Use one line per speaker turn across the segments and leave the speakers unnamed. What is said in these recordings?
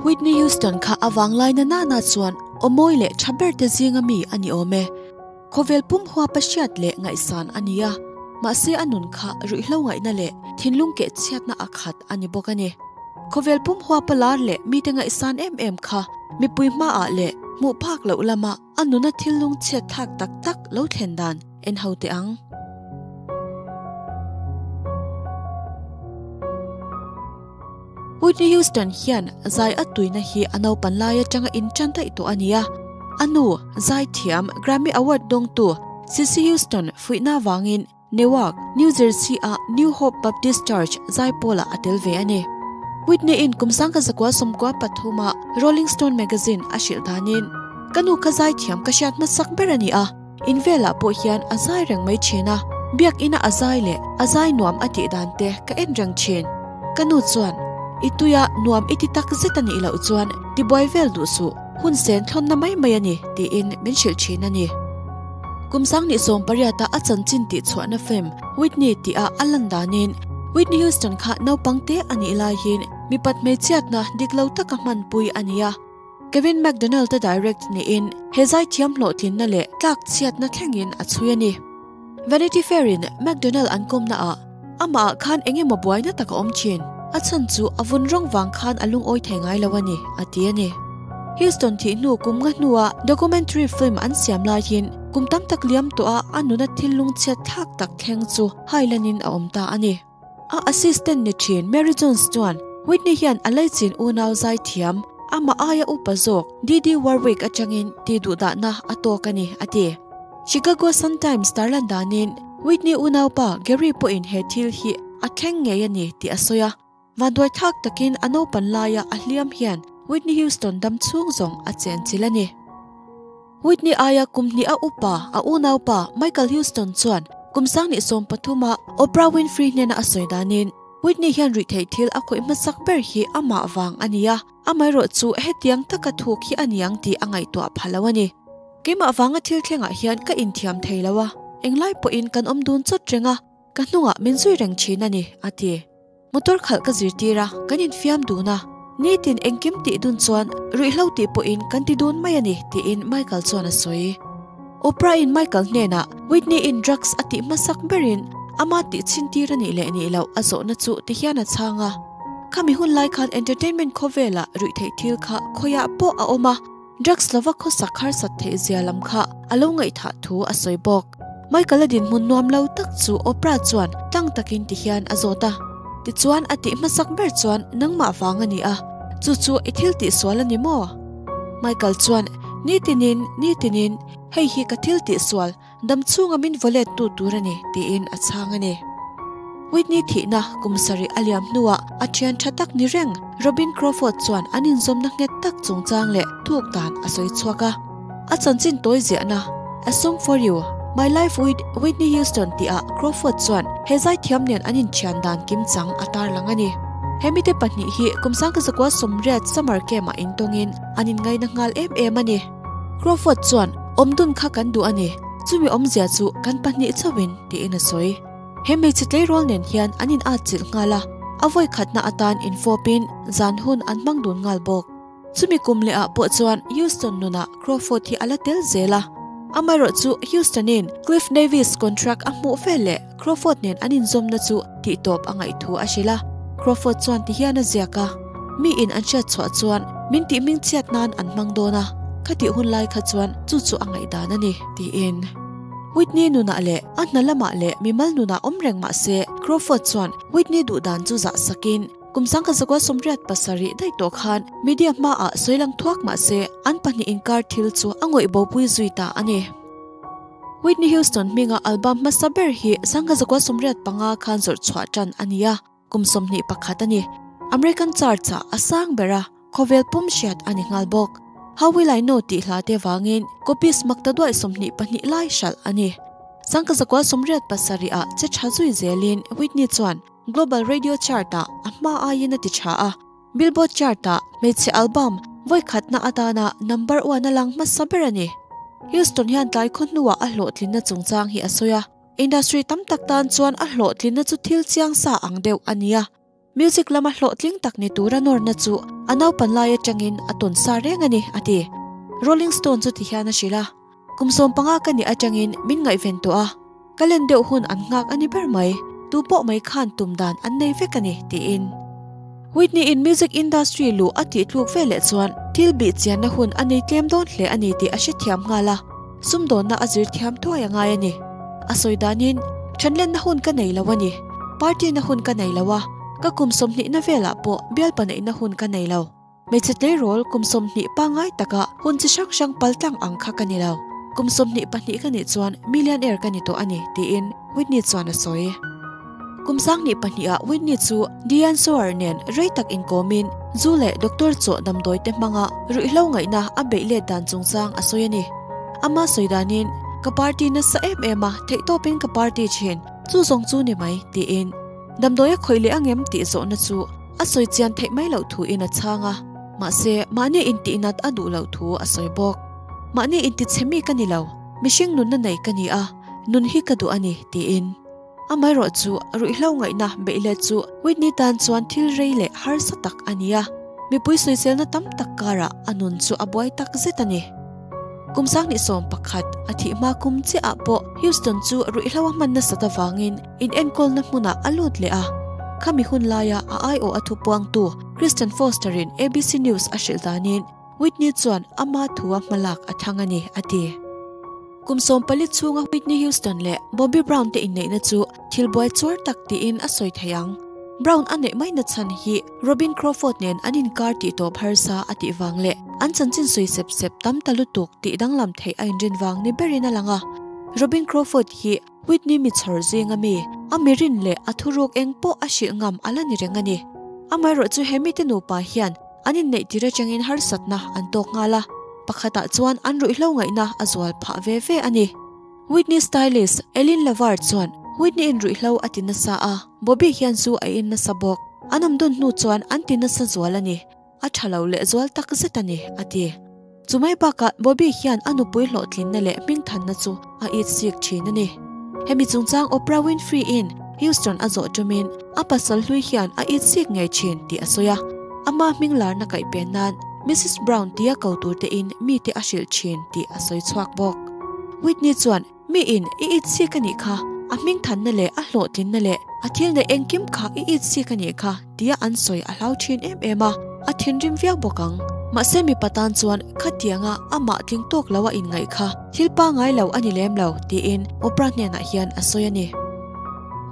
Whitney Houston kha a vanglai na nana chuan aw mawi leh tha ber te zinga mi a ni awm e. Khawvel pum huapa hriat leh ngaihsan a ni a, mahse a nun kha ruihhlo ngaihna leh thinlung keh chhiatna a khat a ni bawk a ni. Khawvel pum huapa lar leh mite ngaihsan em em kha mipui hmaah leh hmuh phak loh lama a nuna thil lungchhiat thlak tak tak lo thlen dan en ho teh ang. Whitney Houston hian zai a tuina hi a naupan lai atanga intan daih tawh a ni a. A nu, zaithiam Grammy Award dawngtu Cissy Houston fuihna avangin Newark, New Jersey-a New Hope Baptist Church zaipawlah a tel ve a ni. Whitney-in kum 1993-a Rolling Stone magazine a hrilh danin, Ka nu kha zaithiam ka hriat hmasak ber a ni a, in velah pawh hian a zai reng mai thin a, biakina a zai leh a zai nuam a tih dan te ka en reng thin. Ka nu chuan, I tuia nuam i ti tak zet a nih loh chuan tibuai vel duh suh, hun sen thlawnna mai mai a ni, tiin min hrilh thin a ni. Kum 2018-a a chanchin tihchhuahna film Whitney tih-a a lan danin Whitney Houston kha naupang te a nih laiin mipat hmeichhiatna dik lo taka hmanpui a ni a. Kevin McDonald-a direct niin he zaithiam hlawhtlinna leh tlakchhiatna thlengin a chhui a ni. Vanity Fair-in McDonald an kawmnaah amahah khan eng emaw buaina tak a awm thin, a chhan chu a vun rawng vang khan a lungawi thei ngai lo a ni, a ti a ni. Houston thih hnu kum nga hnua documentary film an siam laiin kum tam tak liam tawha a nuna thil lungchhiat thlak tak thleng chu hailanin a awm ta a ni. A assistant ni thin Mary Jones chuan Whitney hian a leichin unau zaithiam, amah aia upa zawk Dee Dee Warwick atangin tihduhdahna a tawk a ni, a ti. Chicago Sun-Times tarlan danin Whitney unaupa Gary pawhin he thil hi a thleng ngei a ni tih a sawi a. Vanduai thlak takin a naupan laia a hliam hian Whitney Houston dam chhung zawng a chenchilh a ni. Whitney aia kum hnih a upa a unaupa Michael Houston chuan kum 2013-a Oprah Winfrey hnena a sawi danin Whitney hian ruihtheih thil a khawih hmasak ber hi amah vang a ni a, amaherawh chu hetiang taka thuk hi a niang tih a ngaihtuah pha lo a ni. Keimah vanga thil thlengah hian ka inthiam thei lo a, englai pawhin kan awm dun chawt reng a, ka hnungah min zui reng thin a ni, a ti. Motor khalh ka zirtir a, kan infiam dun a, nitin engkim tih dun chuan ruihhlo tih pawhin kan ti dun mai a ni, tiin Michael chuan a sawi. Oprah-in Michael hnenah Whitney-in drugs a tih hmasak berin ama tih chhintir a nih leh nih loh a zawhna chu ti hian a chhang a. Khami hun lai khan entertainment khawvelah ruihtheih thil kha khawiah pawh a awm a, Drugs lova khawsak harsat theih zia lam kha a lo ngaihthah thu a sawi bawk. Michael-a dinhmun nuam lo tak chu Oprah chuan tlang takin ti hian a zawt a. Tichuan a tih hmasak ber chuan nangmah vang a ni a, chu chu i thil tihsual a ni maw? Michael chuan, Nitinin, nitinin, hei hi ka thil tihsual, Dam chhunga min vaw let tu tur a ni, tiin a chhang a ni. Whitney thihna kum sarih a liam hnuah a thian tha tak ni reng Robyn Crawford chuan an inzawmna nghet tak chungchang leh thuk dan a sawi chhuak a. A chanchin tawi ziahna A Song For You, My Life With Whitney Houston tihah Crawford chuan he zaithiam nen an inthian dan kimchang a tarlang a ni. He mite pahnih hi kum 1980 summer camp-ah intawngin an inngaina nghal em em a ni. Crawford chuan, Awmdun kha kan duh a ni, chumi awmzia chu kan pahnih chauhin, tiin a sawi. He hmeichhe tleirawl nen hian an in atchilh nghal a, a vawi khatna atan infawpin zan hun an hmang dun nghal bawk. Chumi kum leh ah pawh chuan Houston nunah Crawford hi a la tel zel a. Amaherawhchu Houston-in Cliff Davis contract a hmuh vel leh Crawford nen an inzawmna chu tihtawp a ngaih thu a hrilh a. Crawford chuan ti hian a ziak a, Mi in an hriat chhuah chuan min tih hmingchhiat nan an hmang dawn a, khatih hun lai kha chuan chu chu a ngaihdan a ni, tiin. Whitney nunah leh a hna lamah leh mimal nunah awm reng mah se, Crawford chuan Whitney duhdan chu zah sakin kum 1987 daih tawh khan media hmaah sawi lang thuak mah se an pahnih inkar thil chu a ngawih bopui zui ta a ni. Whitney Houston hminga album hmasa ber hi 1985 khan zawrh chhuah tan a ni a, kum 21 a ni. American chart-ah a sang ber a, khawvel pum hriat a ni nghal bawk. How Will I Know tih hla te vangin copies makta duai 22 lai hralh a ni. 1987-ah che tha zui zelin Whitney chuan Global Radio Chart-ah a hma aiin a ti tha a, Billboard Chart-ah hmeichhe album vawi khatna atana number one a lang hmasa ber a ni. Houston hian tlai khaw hnuah a hlawhtlinna chungchang hi a sawi a, industry tam tak tan chuan a hlawhtlinna chu thil chiang sa ang deuh a ni a, music lama hlawhtling tak ni tura nawrna chu A naupan lai atangin a tawn sa reng a ni, a ti. Rolling Stone chu tihian a hrilh a, Kum 15 ka nih atangin min ngaihven tawh a, ka len deuh hun an nghak a ni ber mai, tu pawh mai khan tum dan an nei vek a ni, tiin. Whitney in music industry luh a tih tluk ve leh chuan thil bih chianna hun a nei tlem dawn hle a ni tih a hrethiam nghal a, sumdawnna a zir thiam thuai a ngai a ni. A sawi danin, Thanlenna hun ka nei lo a ni. Party na hun ka nei lo a, ka kum 20 na velah pawh bialpa neihna hun ka nei lo. Hmeichhe tleirawl kum 20 pangngai taka hun chi hrang hrang pal tlang ang kha ka ni lo. Kum 22 ka nih chuan millionaire ka ni tawh a ni, tiin Whitney chuan a sawi. Kum 2002 ah Whitney chu Diane Sawyer nen rei tak inkawmin zu leh doctor chaw damdawi te hmanga ruihhlo ngaihna a beih let dan chungchang a sawi a ni. Ama sawi danin, Ka party nasa em em a, theihtawpin ka party thin, chu zawng chu ni mai, tiin damdawi a khawih leh angem tih zawhna chu a sawi chian theih mai loh thuin a chhang a. Mahse, mahni intihnat a duh loh thu a sawi bawk. Mahni intichhe mi ka ni lo, mihring nunna nei ka ni a, nun hi ka duh a ni, tiin. Amaherawh chu ruihhlo ngaihna beih let chu Whitney tan chuan thil rei leh harsa tak a ni a, mipui sawiselna tam tak karah a nun chu a buai tak zet a ni. Kum 2011 a thih hma kum chiah ah pawh Houston chu ruihhlo a hman nasat avangin inenkawlna hmunah a lut leh a. Khami hun laia a aiawh a thupuangtu Kristen Foster-in ABC News a hrilh danin Whitney chuan ama thua hmalak a thang a ni, a ti. Kum 14 chhunga Whitney Houston leh Bobby Brown te inneihna chu thil buai chuar tak tiin a sawi thei ang. Brown a neih maina chhan hi Robyn Crawford nen an inkar tih tawp harsa a tih vang leh an chanchin sawi sep sep tam ta lutuk tih danglam theih a inrin vang ni berin a lang a. Robyn Crawford hi Whitney mi chhawr zinga mi, a mirin leh a thuruk eng pawh a hrilh ngam a la ni reng a ni. Amaherawhchu he mite nupa hian An inneih tir atangin harsatna an tawk nghal a, pakhatah chuan an ruihhlo ngaihna a zual phah ve ve a ni. Whitney stylist Ellen Lavar chuan Whitney-in ruihhlo a ti nasa a, Bobby hian zu a in nasa bawk. An awm dun hnu chuan an ti nasa zual a ni, a tha lo leh zual tak zet a ni, a ti. Chumai bakah Bobby hian a nupui hlawhtlinna leh hmingthanna chu a it sik thin a ni. Hemi chungchang Oprah Winfrey-in Houston a zawh tumin a pasal hlui hian a it sik ngei thin tih a sawi a. Ama hming larna kaih pen nan Missus Brown tia ko tur tein mite a hrilh thin tih a sawi chhuak bawk. Whitney chuan Mi in i it sik a nih kha, a hmingthanna leh a hlawhtlinna leh a thil neih engkim kha i it sik a nih kha tia an sawi a hlau thin em em a, a thinrim viau bawk ang. Mahse mipa tan chuan khatianga amah tling tawk lo a inngaih kha thil pangngai lo a ni lem lo tiin Oprah hnenah hian a sawi a ni.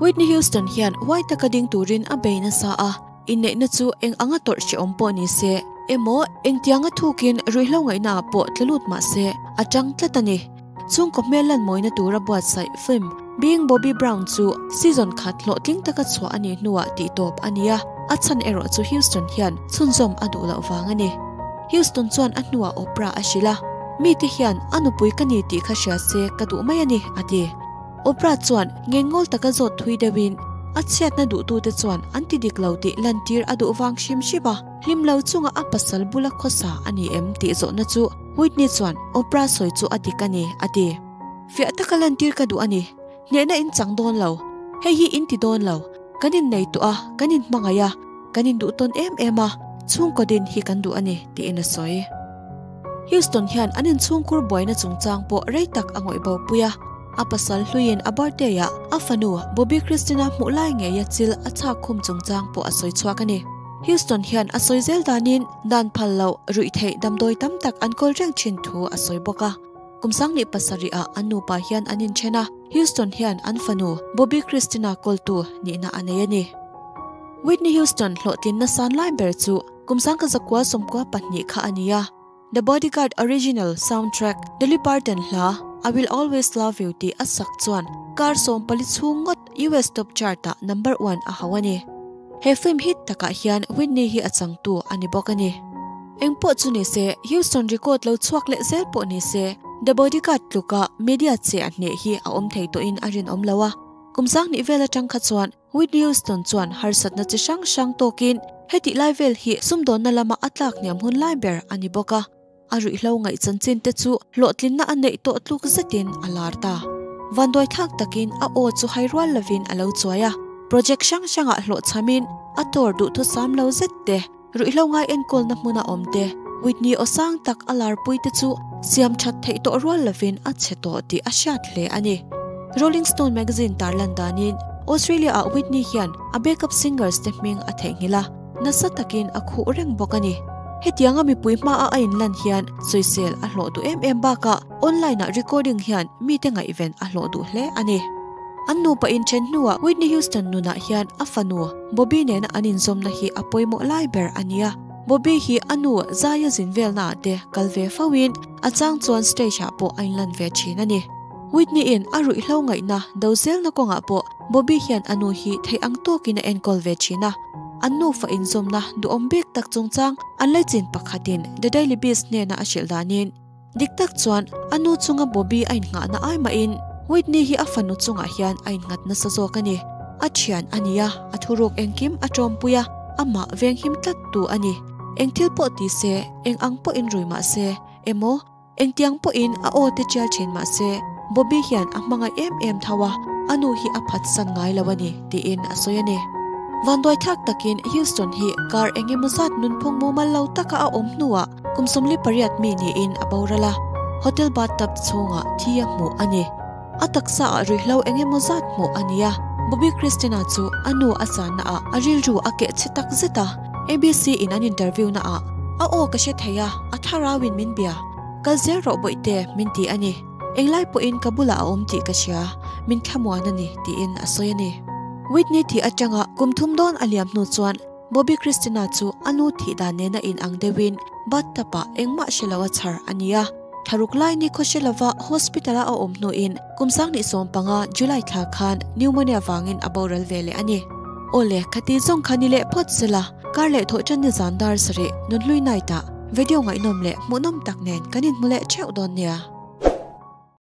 Whitney Houston hian huai taka ding turin a bei nasa a, inneihna chu eng anga tawrh hrehawm pawh ni se emaw engtianga thukin ruihhlo ngaihna ah pawh tla lut mah se a tang tlat a ni. Chhungkaw hmel lan mawina tura buatsaih film Being Bobby Brown chu season khat hlawhtling taka chhuah a nih hnuah tihtawp a ni a, a chhan erawh chu Houston hian chhunzawm a duh loh vang a ni. Houston chuan a hnuah Oprah a hrilh a, Mite hian a nupui ka ni tih kha hria se ka duh mai a ni, a ti. Oprah chuan ngenngawl taka zawt thui deuhin a chhiatna duhtute chuan an ti dik lo tih lantir a duh vang hrim hrim a, hlim lo chunga a pasal bula khawsa a ni em tih zawhna chu Whitney chuan Oprah sawi chu a dik a ni, a ti. Fiah taka lantir ka duh a ni. Hnehna in chang dawn lo. Hei hi in ti dawn lo. Kan innei tawh a, kan inhmangaih a, kan induh tawn em em a, chhungkaw din hi kan duh a ni, tiin a sawi. Houston hian an inchhungkhur buaina chungchang pawh rei tak a ngawih bo pui a. A pasal hluiin a birthday ah a fanu Bobby Christina hmuh lai ngeia chil a chhak khum chungchang pawh a sawi chhuak a ni. Houston hian a sawi zel danin dan phal loh ruih theih damdawi tam tak an kawl reng thin thu a sawi bawk a. Kum 2007 ah an nupa hian an inthen a, Houston hian an fanu Bobby Christina kawltu nihna a nei a ni. Whitney Houston hlawhtlinna san lai ber chu kum 1992 kha a ni a. The Bodyguard original soundtrack Dolly Parton hla I Will Always Love You tih a sak chuan kar 14 chhung ngawt US top chart ah number one a hauh a ni. He film hit takah hian Whitney hi a changtu a ni bawk a ni. Engpawh chu ni se, Houston record lo chhuak leh zel pawh ni se, The Bodyguard tluka media che a hneh hi a awm thei tawhin a rinawm lo a. Kum 20 vel atang kha chuan Whitney Houston chuan harsatna chi hrang hrang tawkin hetih lai vel hi sumdawnna lama a tlak hniam hun lai ber a ni bawk a, a ruihhlo ngaih chanchin te chu hlawhtlinna a neih tawh tluk zetin a lar ta. Vanduai thlak takin a aw chu hai rual lovin a lo chuai a, project hrang hrangah hlawhchhamin a tour duhthusam lo zet te. Ruihhlo ngai enkawlna hmuna awm te, Whitney aw sang tak a larpui te chu siam that theih tawh rual lovin a chhe tawh tih a hriat hle a ni. Rolling Stone magazine tarlan danin Australia ah Whitney hian a backup singers te hming a theihnghilh a, nasa takin a khuh reng bawk a ni. Hetianga mipui hmaa a inlan hian sawisel a hlawh duh em em bakah online ah recording hian mite ngaihven a hlawh duh hle a ni. An nupa inthen hnuah Whitney Houston nunah hian a fanu Bobby nena an inzawmna hi a pawimawh lai ber a nia. Bobby hi a nu Zaya zin velnaah te kal ve foin a chang chuan stage ah pawh a inlan ve thin a ni. Whitney in a ruihhlo ngaihna do zelna kawngah pawh Bobby hian a nu hi theih ang tawkin a enkawl ve thin a. An nufa inzawmna duhawm bik tak chungchang an laichin pakhatin The Daily Beast hnena a hrilh danin, Dik tak chuan a nu chunga Bobby a innghahna ai mahin Whitney hi a fanu chungah hian a innghat nasa zawk a ni. A thian a ni a, a thuruk engkim a tawmpui a, amah venghim tlat tu a ni. Eng thil pawh ti se, eng ang pawhin rui mah se, emaw, engtiang pawhin a aw te tial thin mah se, Bobby hian a hmangaih em em tho a, a nu hi a phatsan ngai lo a ni, tiin a sawi a ni. Vanduaithlak takin Houston hi kar eng emaw zat nunphung mumal lo taka a awm hnuah kum 48 mi niin a boral a, hotel bathtub chhungah thi a hmuh a ni. A taksa ah ruihhlo eng emaw zat hmuh a ni a, Bobby Christina chu a nu a channa ah a rilru a keh chhe tak zet a, ABC in an interview na ah, A aw ka hre thei a, a thlarau in min bia. Kal zel rawh bawihte min ti a ni. Englai pawhin ka bulah a awm tih ka hria, min thlamuan a ni tiin a sawi a ni. Whitney thih atanga kum thum dawn a liam hnu chuan Bobby Christina chu a nu thih dan nena in ang deuhin bathtub ah engmah hre lo a chhar a ni a. Thlaruk lai ni khaw hre lova hospital a a awm hnuin kum 2015 July thla khan pneumonia vangin a boral ve leh a ni. Awle, khati zawng kha ni leh phawt sela, kar leh thawh tan ni zan dar sarih Nunhlui night ah video ngaihnawm leh hmuhnawm tak nen kan inhmu leh theuh dawn nia.